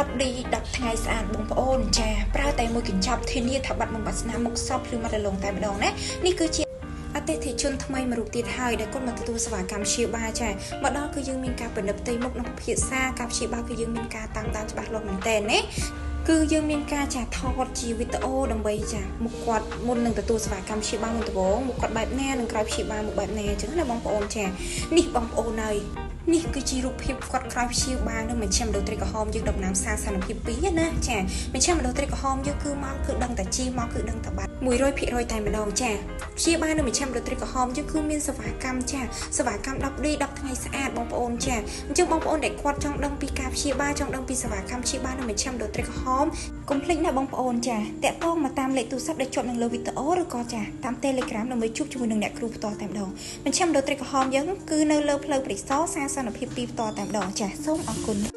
10 D 10ថ្ងៃស្អាតបងប្អូនចាប្រើតែមួយកញ្ចប់ធានាថាបាត់មុខបាត់ស្នាមមុខសពភ្លឺម៉ត់រលោងតែម្ដងណានេះគឺជាអតិថិជនថ្មីមួយរូបទៀតហើយដែលគាត់មកទទួលសេវាកម្មព្យាបាលចាមកដល់គឺយើងមានការពិនិត្យផ្ទៃមុខនិងពិភាក្សាការព្យាបាលគឺយើងមានការតាមដានច្បាស់លាស់មែនទែនណាគឺយើងមានការចាថតជាវីដេអូដើម្បីចាមុខគាត់មុននឹងទទួលសេវាកម្មព្យាបាលមុនដំបូងមុខគាត់បែបណានិងក្រោយព្យាបាលមុខបែបណាអញ្ចឹងណាបងប្អូនចានេះបងប្អូនហើយនេះគឺជារូបភាពគាត់ក្រោយព្យាបាលនៅមជ្ឈមណ្ឌលត្រីក្រហមយើងដំណាំសាសនភាព2ណាចាមជ្ឈមណ្ឌលត្រីក្រហមយើងគឺមកគឺដឹងតែជីមកគឺដឹងតែបាត់100%តែម្ដងចាព្យាបាលនៅមជ្ឈមណ្ឌលត្រីក្រហមយើងគឺមានសេវាកម្មចាសេវាកម្ម10 D 10ថ្ងៃស្អាតបងប្អូនចាអញ្ចឹងបងប្អូនដែលគាត់ចង់ដឹងពីការព្យាបាលចង់ដឹងពីសេវាកម្មព្យាបាលនៅមជ្ឈមណ្ឌលត្រីក្រហមកុំភ្លេចណាបងប្អូនចាតាក់ទងមកតាមលេខទូរស័ព្ទដែលជាប់នឹងលើវីដេអូឬក៏ចាតាម Telegram ដើម្បីជួបជាមួយនឹងអ្នកគ្រូផ្ទាល់តែម្ដងមជ្ឈមណ្ឌលត្រីក្រហមយើងគឺនៅលើផ្លូវព្រៃសរសាសនភាព2ផ្ទាល់តែម្ដងចាសូមអរគុណ។